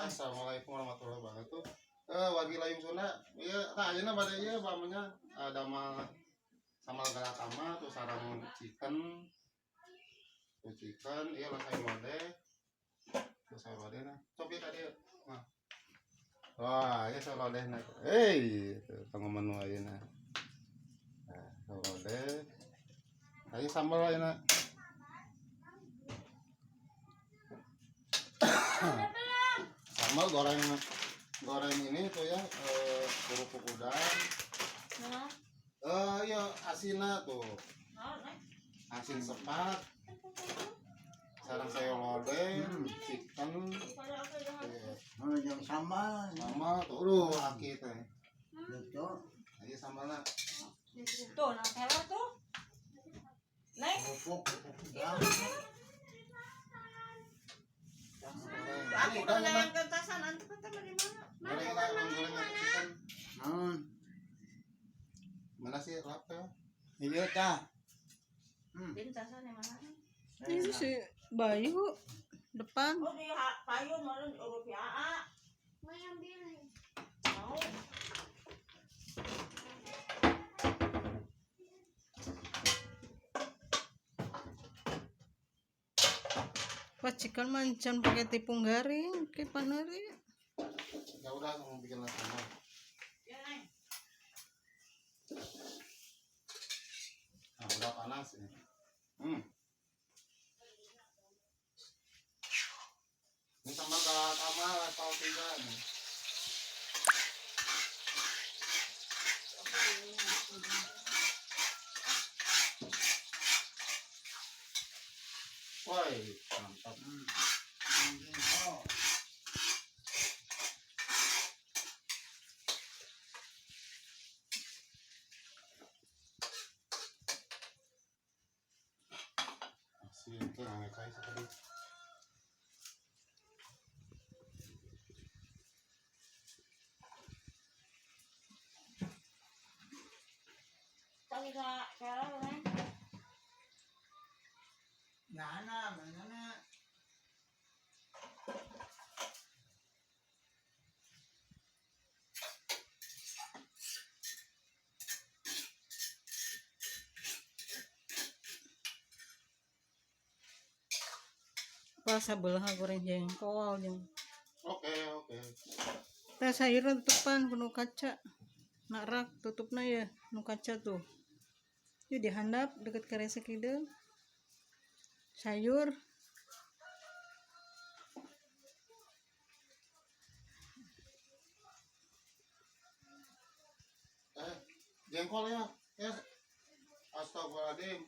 Assalamualaikum warahmatullahi wabarakatuh. Wargi Layung Sunda, ieu tah ayeuna bade ieu pamanya ada mah sambal galatama tuh sareng chicken. Tuh chicken, ieu lah sayur lodeh. Tuh sayur lodeh nah. Coba ieu ka dieu. Nah. Wah, ieu sayur lodeh nah. Hei, tuh tanggo menu ayeuna. Nah, sayur lodeh. Ayo sambal ayeuna. Sambal goreng goreng ini tuh ya, kerupuk udang. Nah, Iya asinna tuh. nah, nah. Asin sepat. Sareng sayur lodeh, chicken. Iya. Oh, yang sambal. Sambal tuh, aduh, aki teh. Gitu. Ayo sambalna. Tuh, nah teler tuh. Neng, Kerupuk, kerupuk udang. Goreng. aku Ini udang udah mah. kentasan nanti kata di mana? Goreng lah, goreng chicken. Naon? Mana sih lap ya? Iya tah. Pintasan yang mana? Ini si Bayu depan. Oh, di payung malah di Eropa AA. Mau yang biru. Mau. Pas chicken mancan pakai tepung garing kayak paneri. Ya udah, mau bikin lah sambal. Ya, Neng. Nah, udah panas ini. Ini sambal galatama level 3 nih. Woi, mantap. Oh. Asin itu nggak kayak sekali. Tadi ke teler, Neng. Nah, nah, mana? Pas sabelah goreng jengkol jeung. Oke. Teh sayuran tutupan kudu kaca. Nak rak tutupna ya nu kaca tuh. Yuk dihandap deket keresek hideung. Sayur. Jengkol ya. Ya. Astagfirullahaladzim.